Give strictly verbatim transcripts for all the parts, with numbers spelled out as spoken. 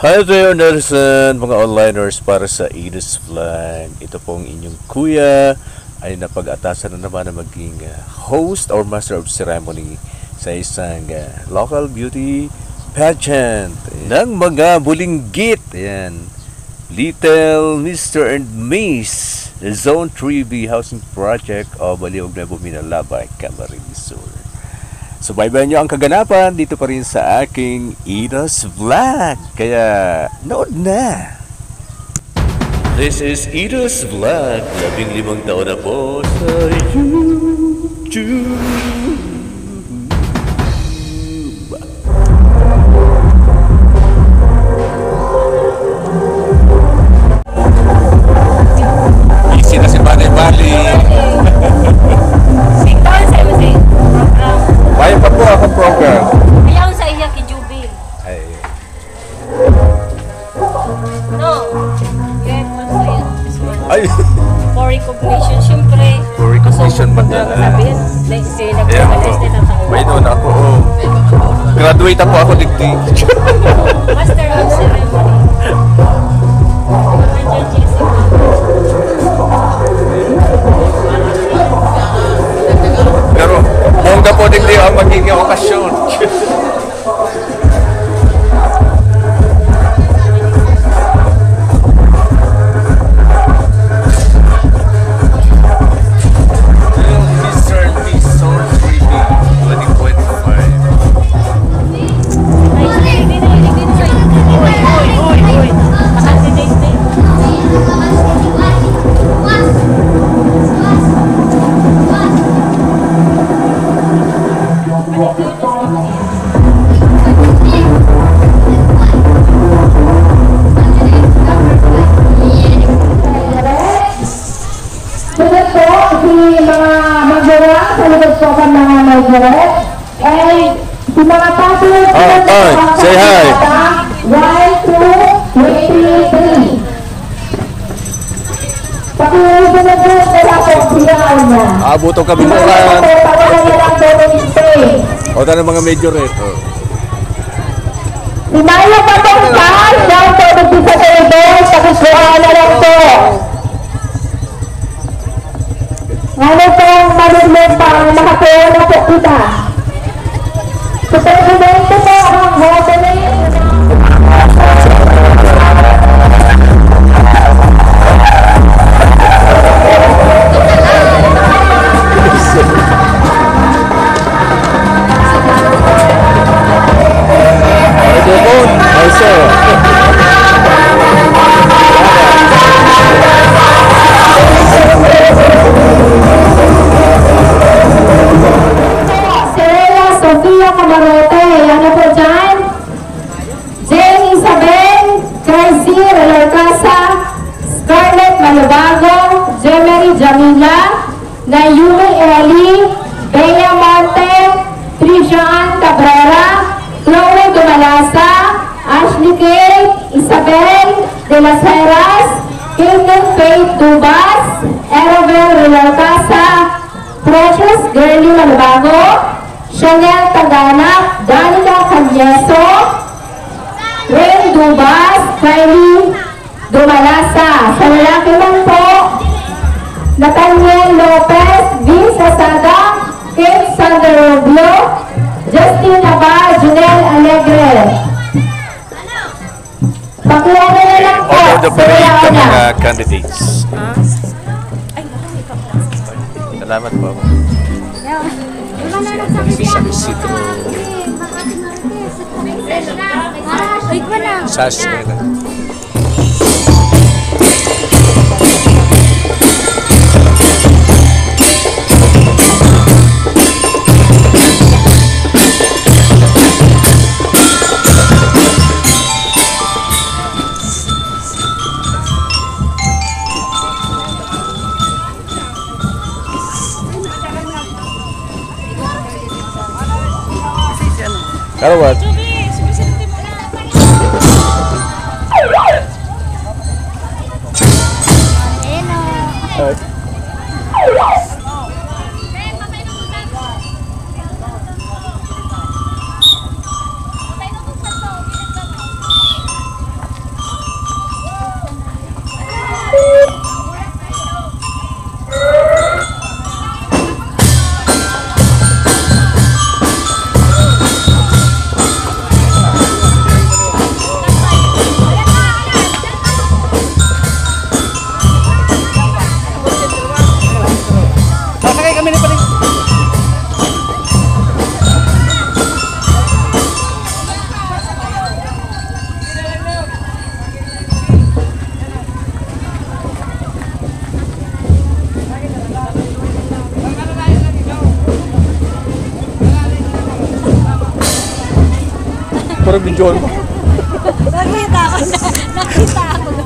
Hello to you, Nelson, mga onliners para sa Idos Vlog. Ito pong inyong kuya ay napag-atasan na naman na maging, ah, host or master of ceremony sa isang, ah, local beauty pageant ng mga bulinggit. Ayan. Little Mister and Miss Zone three B Housing Project o Baliwag, Nuevo Minalabay, Camarines Sur. Subaybayan niyo ang kaganapan dito pa rin sa aking Idos Vlog. Kaya, nood na! This is Idos Vlog, labing limang taon na po sa YouTube. Easy na si Bali Bali. Singkol sa imo si program. Bayan pa po ako program. Ayaw sa iya ki Juby. Ay. No. Yes, masaya. Ay. For recognition, siyempre. For recognition man na. Sabihin, like, sila Ayan po. Nagkakalis na tatao. May noon ako, oh. Graduate ako, ako digdi. Master of Ceremony. Mga judges, Pero, bongga po digdi ang magiging okasyon. Sunod po, si mga magurang sa likod po kan mga magurang. And si mga pati, Ah, ah, say hi. One, two, three, three. Pakiusap na po, wala po siya, ano. Abuto kami mo Pakiusap na po, pakiusap na lang po, please. O, tara, mga major eh. O. Si Mayo Patungkal, down po, digdi sa table, pakikuha na lang po. Ano pong malulupang nakakuha na po kita? Sa presidente po ang opening. Microphone, also. Estrella Sofia Camarote, ano po dyan? Jane Isabel, Crazy Relalcasa, Scarlett Malubago, Jemery Jamila, Nayumi Eli, Bea Monte, Trisha Ann Cabrera, Chloe Dumalasa, Ashley Kay, Isabel de las Heras, Caitlin Faith Dubas, Erovel Relalcasa, Precious Girly Malubago, Chanel Tagana, Danica Canyeso, Rain Dubas, Kylie Dumalasa. Sa lalaki man po, Nathaniel Lopez, Vince Asada, Kate Sander Rubio, Justin Haba, Junel Alegre. Pakiano na lang po. Order of the parade sa mga candidates. Salamat po. Sa Isidro. Sas, Karawat. Video mo. Nakita ko na. Nakita ko na.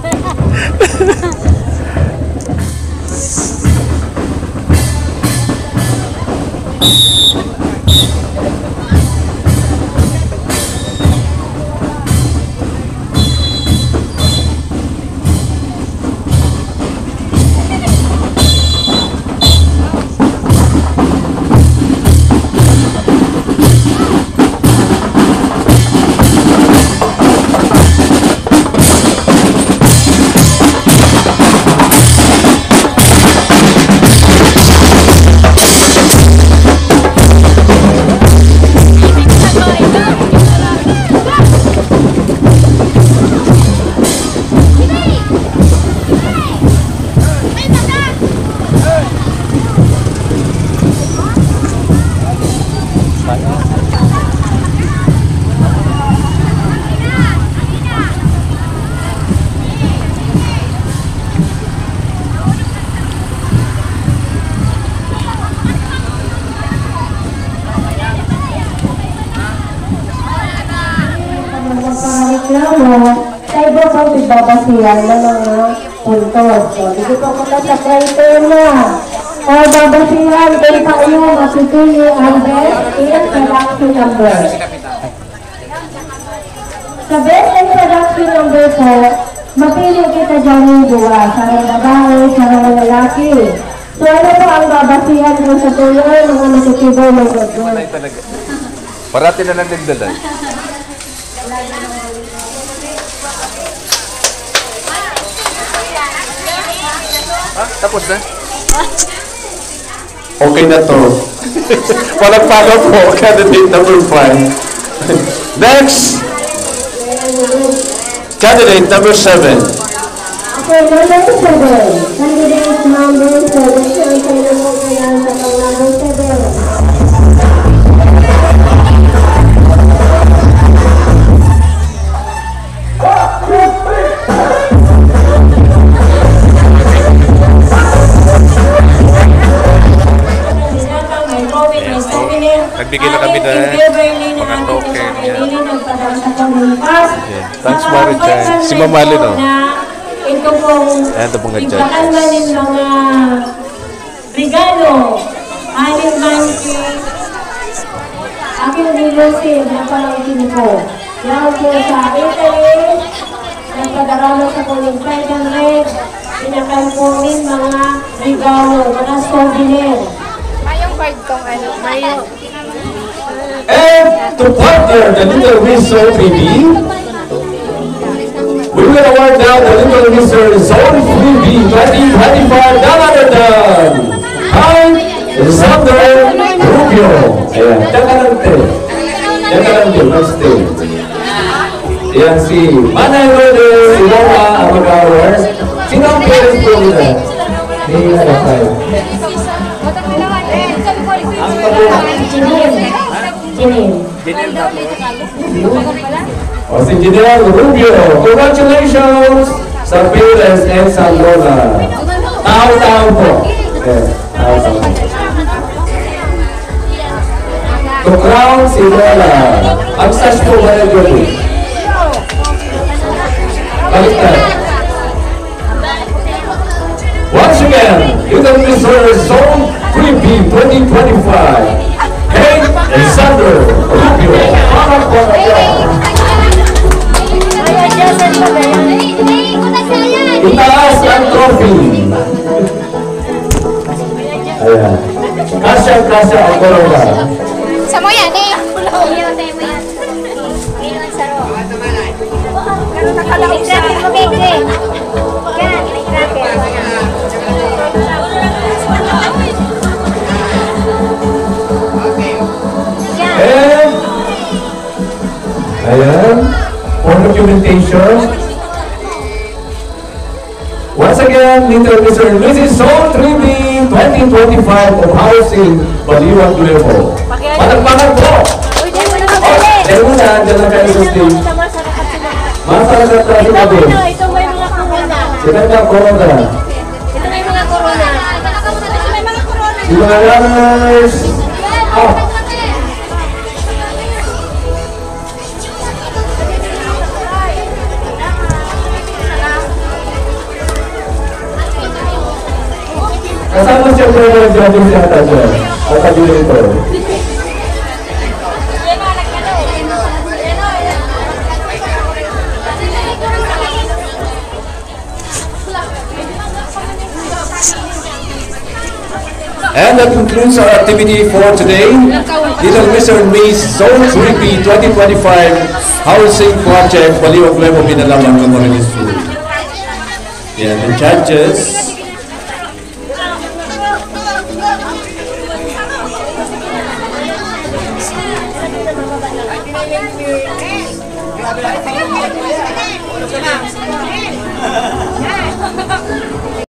Magpareklamo sa iba pang pigbabasihan ng mga puntos. So, dito po kita sa criteria. O, babasihan kung paano mapipili ang best in production number. Sa best in production number po, mapili kita dyan ng duwa, sarong babae, sarong lalaki. So, ano po ang babasihan kung sa tuloy, mga makikibay ng gagawin? Talaga. Parati na lang nagdala. Ah, tapos na? Okay na to. Palakpakan po, candidate number five. Next! Candidate number seven. Okay, number seven. Candidate number seven. Siya ang pinag-uunahan sa pang number seven. Nagbigay na kami ng mga token, yan. Okay. Thanks, Mari Chan. Si Mama Lin, oh. Ito pong, ayan, ito pong ibakan na rin mga regalo, aling man si Aking Nilusin na pamangkin ko. Yan po sa Italy, nagpadarama sa Colin Fred and Red, pinakan po rin mga regalo, mga souvenir. Mayong card kong ano, mayo. And to partner the Little Miss Soul three B, we will award now the Little Mister Soul three B twenty twenty-five Dalarodan, Alexander Rubio. Ayan, diyan ka lang, te. Diyan ka lang, te. Mag-stay. Ayan, si Manay Lourdes, si Mama ang mag-award. Sino ang parents po nila? Ni ano, tayo? Janine. Janine. O, si Janine Rubio. Congratulations sa parents and sa lola. Tao-tao po. Eh, tao-tao po. To crown si lola. Ang sash po ba yung gabi? Baliktad. Once again, Little Mister Zone three B twenty twenty-five, Hey Alexander Rubio, para po kayo. Itaas ang trophy. Ayan. Kasya, kasya ang corona. Sa mo yan eh. Pero nakalaog siya. And, ayan, for documentation. Once again, Mister Mister and Missus Soul three B twenty twenty-five of Housing, Baliwag, Nuevo. Palakpakan po! Uy, dyan mo na, dyan mo na, dyan lang kayo sa stage. Masarakat tayo sa gabi. Ito, may mga corona. Ito may mga corona. Ito may mga corona. Ito may mga corona. Di ba, guys? Ah. Ano siya ata siya? Nakabili ito. And that concludes our activity for today. Little Mister and Miss Zone three B twenty twenty-five Housing Project, Baliwag Nuevo, Binalawan, Camarines Sur. Yeah, the judges.